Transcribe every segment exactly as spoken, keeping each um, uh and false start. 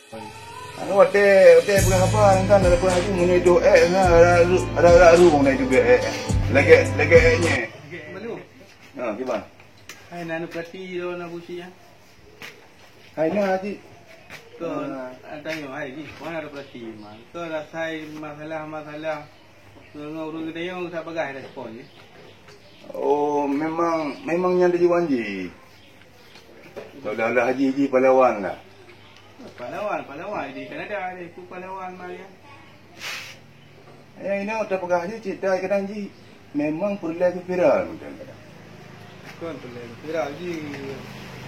Anu watèe, watèe peugah haba, kan ada peugah haba, meunyoe itu ék, na, ada, ada, ada ruang na itu ék. Lagèe, lagèe ék nyan. Ha, kiban. Hai, na anu peurati lôn Abu Syiah. Hai, na, Haji. Kon, ah, tanyong, hai, Ji, kon ada peurati, man. Kon rasai masalah-masalah ngon ureueng geutanyoe, sa bagah respon, ya? Oh, memang, memang nyan tujuan jih. Seolah-olah Haji, Haji pahlawan lah. Pahlawan, pahlawan di Kanada, ada itu pahlawan, man, ya. Eh, inoe tapeugah jih cerita kadang jih memang peureulèe keu viral mantong kadang. Kon peureulèe keu viral jih,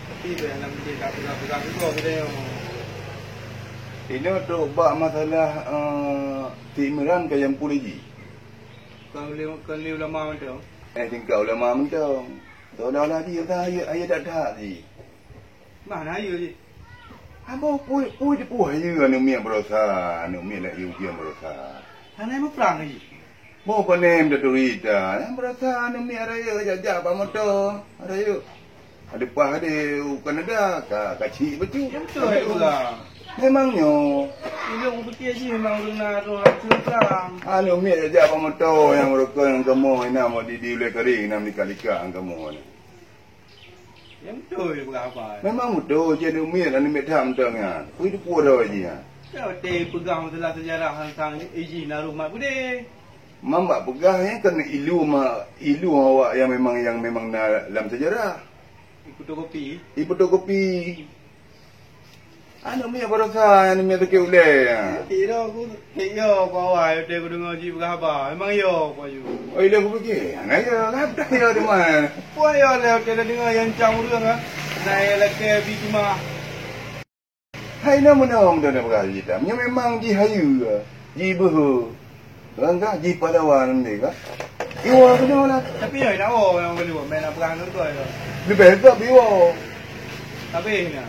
tapi bèk hana mungken ka peugah-peugah keudroe geutanyoe. Inoe trok bak masalah, eh, si Imran ka nyang pulih jih. Kon lé, kon lé ulama mantong. Eh, tingkat ulama mantong. Seolah-olah jih, ayo, ayo that-that jih. Bah, na hayeue jih. Haba pui, pui dipuih hayeue aneuk miet baroesa, aneuk miet lagèe ujeuen baroesa. Hana muprang jih. Boh panem teuturita, nyang baroesa aneuk miet rayeuk jak-jak bak moto, rayeuk. Leupah deh u Kanada, ka, ka cit bacut. Ya, beutôi, Abang. Memang nyoe. Ilôn kupiké jih memang ureueng na roh lam Islam. Aneuk miet jak-jak bak moto nyang meurukon kamoe, ina mau di, di ulèe kering, na meulikat-likat kamoe. Nyang beutôi peugah haba. Memang beutôi, cit aneuk miet, aneuk miet tham mantong nyan. Peue dipuih droe jih nyan? Ka watèe peugah masalah seujarah teuntang ijih na ruh mat beudé. Mam bak peugah nyan kan ilu ma-, ilu awak nyang memang, nyang memang na lam seujarah. Ifotokopi. Ifotokopi. Aneuk miet baroesa, aneuk miet sakét ulèe. Iyo, ku, iyo, ku awai, watèe kudeungoe jih peugah haba. Memang iyo, ku aju. Oh, ilôn kupiké, hana iyo, kan? Iyo, teuma. Peue iyo lé, watèe tadeungoe nyang cam ureueng, ah. Na nyang lakèe bi keumah. Hai, na meunoe, meunoe peugah jih tam. Nyoe memang jih hayeue, jih beuhe. Kan ka, jih pahlawan lé ka. Iwoe keunoe lah. Tapi nyoe nak woe nyang beuleueh, meunan peugah ngon koi lah. Leubeh gèt beuiwoe. Habéh na.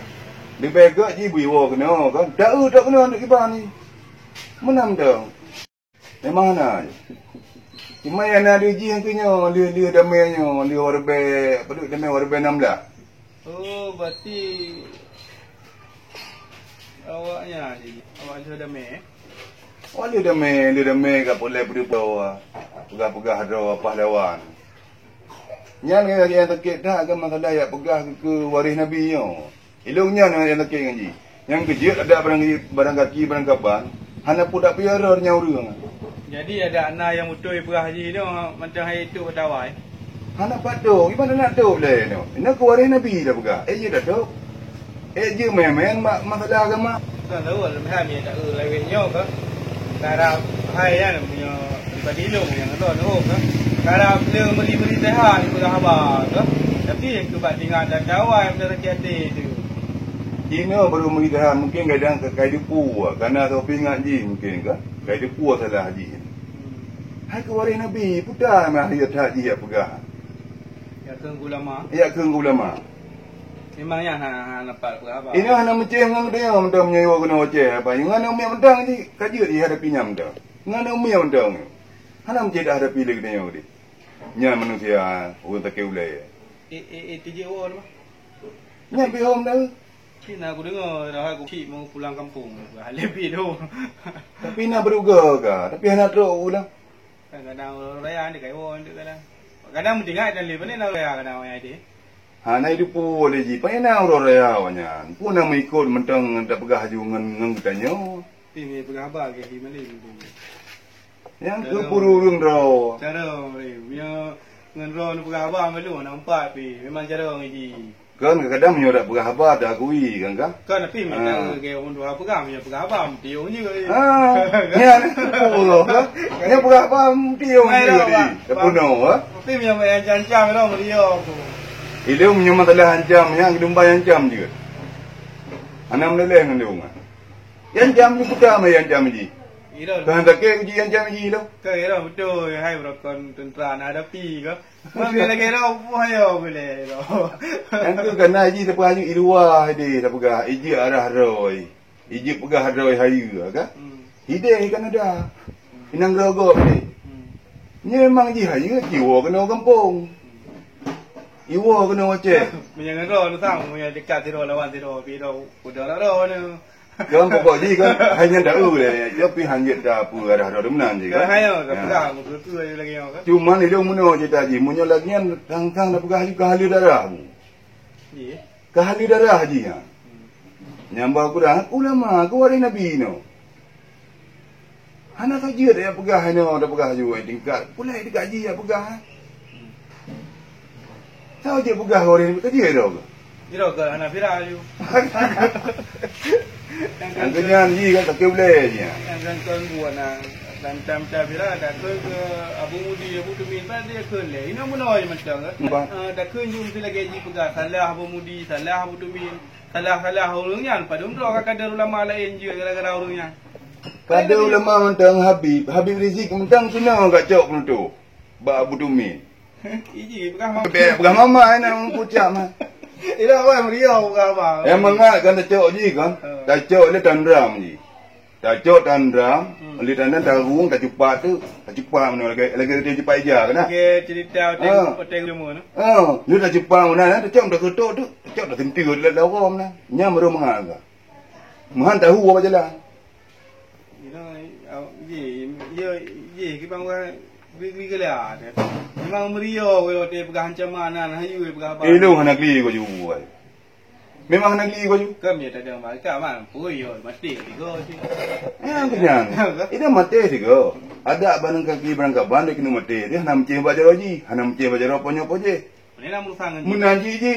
Leubeh gèt jih beuiwoe keunoe kan. Taeu tak keunoe aneuk kiban ni. Meunan dong. Memang hana. Cuma nyang na deuh jih keu nyoe, lheueh, lheueh damé nyoe, lheueh wareubèe, padub damé wareubèe nam blah. Oh, berarti awaknyan, awak lheueh damé, eh? Awak lheueh damé, lheueh damé ka peureulèe peudeuh peugah, peugah droe pahlawan. Nyan nyang sakét that kan masalah jak peugah keu, keu waréh Nabi nyoe. Ilôn nyan nyang sakét ngon jih. Nyang keujeuet adak barang, barang kaki, barang kaban, hana peue dak piôh droe nyang ureueng. Jadi, adak na nyang beutôi peugah jih nyoe mantong hai tôb atawai? Hana pat tôb, kiban hana tôb lé nyoe. Nyoe keu waréh Nabi tapeugah. Eh, jeuet dak tôb. Eh, jeuet meuén-meuén ma-, masalah agama. Kan tahu, alhamdulillah, minta lawét nyoe ke. Karab hai nyan, meunyoe pribadi lôn nyang droeneuh ka. Karab lé meuri-meuri teuh ha, peugah haba ka. Tapi nyang keu bak tinggai dan dawai, meunan sakét até teuh. Jinoe barô meuri teuh ha, mungken kadang ka kai deupue, kana soe peuingat jih mungken ka. Kai deupue salah jih. Hai keu waréh Nabi, peue teuma hai that jih jak peugah. Jak kheun ulama. Jak kheun ulama. Memang nyan hana, hana pat peugah haba. Inoe hana meucéh ngon geutanyoe, mantong meunyoe keunoe Aceh, apa, ngon aneuk miet mantong jih, ka jeuet jih hadapi nyan mantong. Ngon aneuk miet mantong. Hana meucéh dak hadapi lé geutanyoe deh. Nyan manusia, ureueng sakét ulèe. Eh, eh, eh, tijeuet woe teuma. Nyan pih hom dah. Tapi na kudeungoe, dah aku cit mau pulang kampung. Bah, leubeh tu. Tapi na beuduga ka, tapi hana trok ulang. Kadang-kadang uroe raya ni kai woe tu kadang. Kadang meutinggai dan lé, pane na uroe raya kadang awak nyan deh. Hana jiteupeue lé jih, pane na uroe raya awak nyan. Peue na meuikot mantong tapeugah aju ngon, ngon geutanyoe. Pi mi peugah haba lagèe hi malém tu. Nyang keu peue ureueng droe. Cara, eh, meunyoe ngon droe neupeugah haba malu, nampak pi. Memang cara ngon jih. Kan kadang-kadang meunyoe dak peugah haba, dak akui, kan, kan? Kan, tapi minta ke orang tua peugah, meunyoe peugah haba, mutiong je. Ah, nyan, oh, kan? Nyan peugah haba, mutiong je, Pak. Dak peunoh, ha? Tapi meunyoe ancam-ancam, dah mutiong tu. Ilôn meunyoe masalah ancam, nyan geudumbai ancam je. Hana meuleleh ngon lôn, ha? Ancam ni peugah mah ancam ji. Kan sakét uji ancam ji lôn. Kan, betul, hai, beurokon teuntara na hadapi, kan? Mami lagèe nyoe, peue hayo boleh nyoe. Nyang keu kana jih tapeugah aju i luwa deh tapeugah, ijeuet arah droe. Ijeuet peugah droe hayeue ka? Hmm. Hideh i Kanada. Hmm. Inong groe gob deh. Hmm. Nyoe memang jih hayeue, jiwoe keunoe gampông. Iwoe keunoe Aceh. Meunyoe ngon droe tu sang, meunyoe dekat sidroe lawan sidroe, pi droe, udah droe nyoe. Kan pokok jih kan, hai nyan taeu lé, tapi hanjeuet tapeue arah droe meunan jih kan. Kan hai nyoe, ka peugah, meukeue-keue lagèe nyoe kan. Cuman ilôn meunoe cerita jih, meunyoe lagèe nyan, tang-tang na peugah jih ka haleue darah bu. Iya. Ka haleue darah jih nyan. Hmm. Nyang ba kurang, ulama, keu waréh Nabi nyoe. Hana ka jeuet ya peugah inoe, tapeugah ju tingkat. Pulai dikaji ya peugah. Tahu jeuet peugah orang ni ka jeuet dah. Ira ke hana viral ju. Yang kan nyan ji kan kaki ulai je. Yang kan tuan buat na dan tam ta viral dah ke, ke Abu Mudi, Abu Tumin, ba dia ke le. Ina menoi macam ke. Ba. Ah, dah ke jum sila gaji peugah salah Abu Mudi, salah Abu Tumin. Salah-salah ureueng nyan, padum droe ka kader ulama laén jeuet gara-gara ureueng nyan. Kader ulama mantong Habib, Habib Rizik mantong sinoe ka cok penutup bak Abu Tumi. Iji peugah mama. Bèk peugah mama, eh, nak meupucak mah. Ila awai meriah peugah mama. Eh, mangat kan tacok jih kan? Ha. Tacok lé Tanram jih. Tacok Tanram, hmm, lé Tanram tarung, tacupak tu, tacupak meunoe lagèe, lagèe teucupak ija kan? Lagèe cerita hotel, ah, hotel Gulama tu. Ah, lé tacupak meunan, tacok takeutok tu, tacok tasenteue lam lawom na. Nyan baru mangat ka. Meuhan tahu apa jalan. Ina, au, ye, ye, ye, kibang wa, geli-geli gela. Memang meriah, weh, hotel peugah ancaman, nah, hayu, weh, peugah apa. Eh, lu hana geli kau juga, weh. Memang hana geli kau ju. Kami tak ada mereka mampu yo mati tiga sih. Ya, kenyang. Itu mati tiga. Ada barang kaki barang kaban dia kena mati. Dia hana mecah bak jaroe ji, hana mecah bak jaroe ponyo poje. Ini lah merusak dengan ji. Meunan ji ji.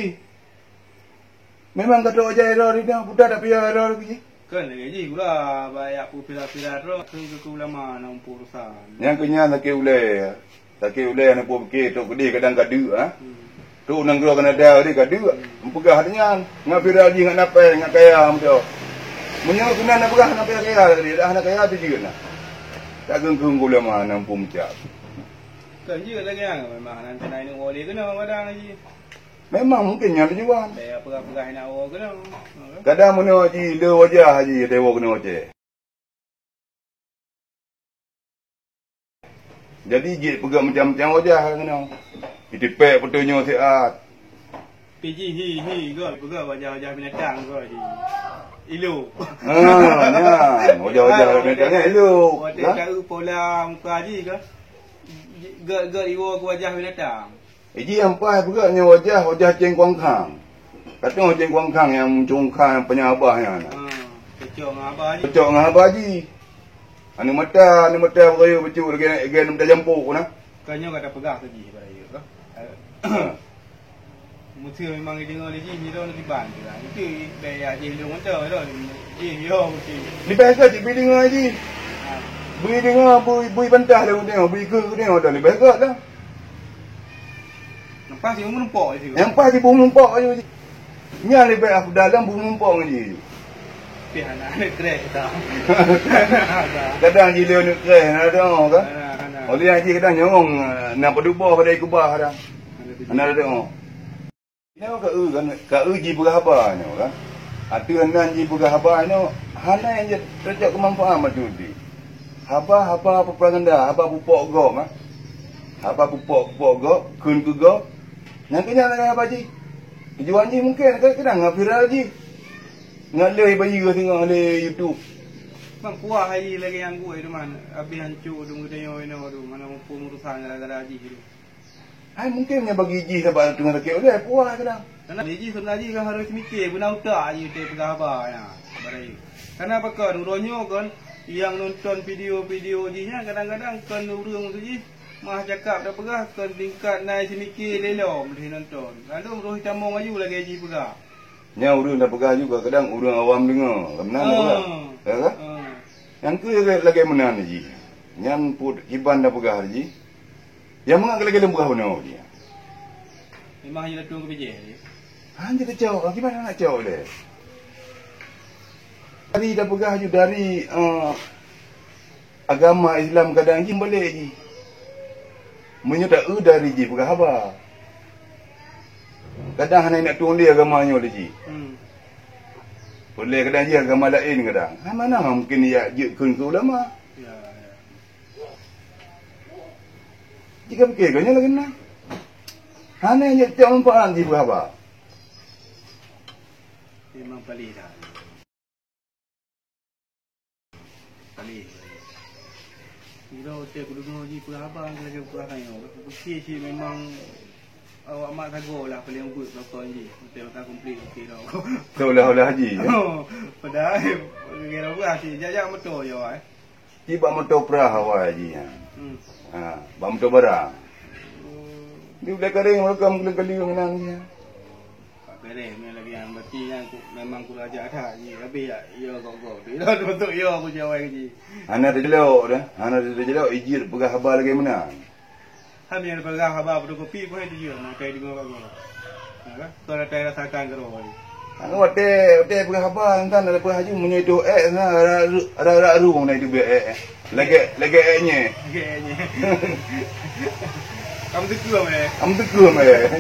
Memang kata aja error dia, budak tak payah error lagi. Kan lagi ji gula banyak pula pira-pira tu ke ulama nak umpur urusan. Yang kenyang sakit ulai. Sakét ulèe hana peue pike, trok keudeh kadang ka deuk, ha? Hmm. Trok nanggroe Kanada keudeh ka deuk. Hmm. Meupeugah lagèe nyan, ngat viral jih, ngat napai, ngat kaya, meudoe. Meunyoe keunan na peugah hana kaya-kaya lagèe, dah hana kaya tu jeuet na. Tak geung-geung ulama hana muphom cak. Kan jeuet lagèe nyan, memang hana keunan inong boleh keunoe kadang lagi. Memang mungkin nyan tujuan. Daya peugah-peugah hana woe keunoe. Kadang meunyoe ji le wajah ji, daya woe keunoe ceh. Jadi, jeuet peugah macam-macam wajah keunoe. Itipèk peutunyok siat. P J hi, hi, gol, peugah wajah-wajah binatang, gol, hi. Ilu. Ha, nyan. Wajah-wajah binatang nyan ilu. Wajah ka pola muka ji ke? Gol, gol, iwo ke wajah binatang. Iji ampai peugah nyoe wajah, wajah Ceng Kuang Khang. Katong Ceng Kuang Khang nyang muncung khang nyang panyang abah nyan. Ha, cocok ngon abah ji. Cocok ngon abah ji. Aneuk mata, aneuk mata beurayeuk bacut lagèe, lagèe aneuk mata jampok na. Ka nyoe ka tapeugah keu jih beurayeuk ka. Ha. Meuseu memang jideungoe lé jih, nyoe lôn kiban tu lah. Itu daya jih lôn mantong lôn. Jih yo mungkin. Leubeh gèt bri deungoe jih. Ha. Bri deungoe, bri, bri bantah lé deungoe, bri keu deungoe dah leubeh gèt lah. Nampak si meureumpok di situ. Nampak si beumeureumpok di situ. Nyan leubeh afdal lam beumeureumpok ngon jih. Tapi hana, hana kreh kita. Kadang jih lé aneuk kreh, hana deungoe kan? Hana, hana. Oleh jih kadang nyawong, na padub boh pada ikubah kadang. Hana deungoe. Nyoe ka eu kan, ka eu jipeugah haba nyoe kan. Ateueh nan jipeugah haba nyoe, hana nyang jeuet tacok keumanfaat bak udeb. Haba-haba propaganda, haba pupok gob, ha. Haba pupok-pupok gob, kheun keu gob. Nyang keu nyan lagèe haba jih. Tujuan jih mungken kadang-kadang ngon viral jih. Ngon lheueh bayeue singoh lé YouTube. Bang, kuah hai lagèe nyang gui tu man. Abéh hanco tu geutanyoe inoe tu, mana muphom urusan gara-gara jih tu. Hai mungken nyan bagi jih sabab teungoh sakét ulèe, puah keudang. Karena jih sebenarnya jih kan harus mikir, beuna utak jih teupeugah haba nyan. Barai. Karena pakon uroe nyoe kon nyang nonton video-video jih nyan kadang-kadang kon ureueng tu jih mah cakap tapeugah kon tingkat na seumiké lé lom lheueh nonton. Lalu meurôh tamong aju lagèe jih peugah. Nyan ureueng tapeugah juga kadang ureueng awam deungoe. Ka meunan tapeugah. Ah. Ya kan? Ah. Nyang keu lagèe meunan jih. Nyan put kiban tapeugah jih. Nyang mangat lagèe lôn peugah bunoe jih. Memang hana tueng keubijéh jih. Hana teucok, kiban hana cok lé. Dari tapeugah ju dari, eh, agama Islam kadang jih balek jih. Meunyoe ta-eu dari jih peugah haba. Kadang hana ingat tueng lé agama nyoe lé jih. Hmm. Ulèe kadang jih agama laén kadang. Ha, mana mungken ya jeuet kheun keu ulama? Ya, ya. Jika pikir keu nyoe lagèe na. Hana jeuet tiep manfaat jih peugah haba. Memang paléh dah. Kira hotel kudeungoe jih peugah haba lagèe peugah tanyoe. Keuci cit memang awak mak sagoe lah paléng beuet nonton jih. Hotel ka komplit hotel tu. Seolah-olah jih, ya? Oh, padahai kira peugah cit jak-jak moto yo, eh. Jih bak moto peurah awai jih, ya. Hmm. Ha, bak moto bara. Hmm. Di ulèe kareng, ulèe kam, ulèe kali ngenang jih. Pak Pereh meunan lagèe nyan, berarti nyan ku, memang kurang ajar that jih. Habéh ya, ya gok-gok. Dia tu untuk ya aku jawai jih. Hana teujelok dah. Hana teujelok, ijir peugah haba lagèe meunan. Hana peugah haba fotokopi pun hai tujue, makai deungoe bagoe. Ha, kan? Kau dah tai rasakan keudroe. Anu watèe, watèe peugah haba, entah ada peugah haju, meunyoe itu ék, na, ra, ra, ra, ru, na itu biar ék. Lagèe, lagèe ék nye. Lagèe ék nye. Kamu tegur, meh. Kamu tegur, meh.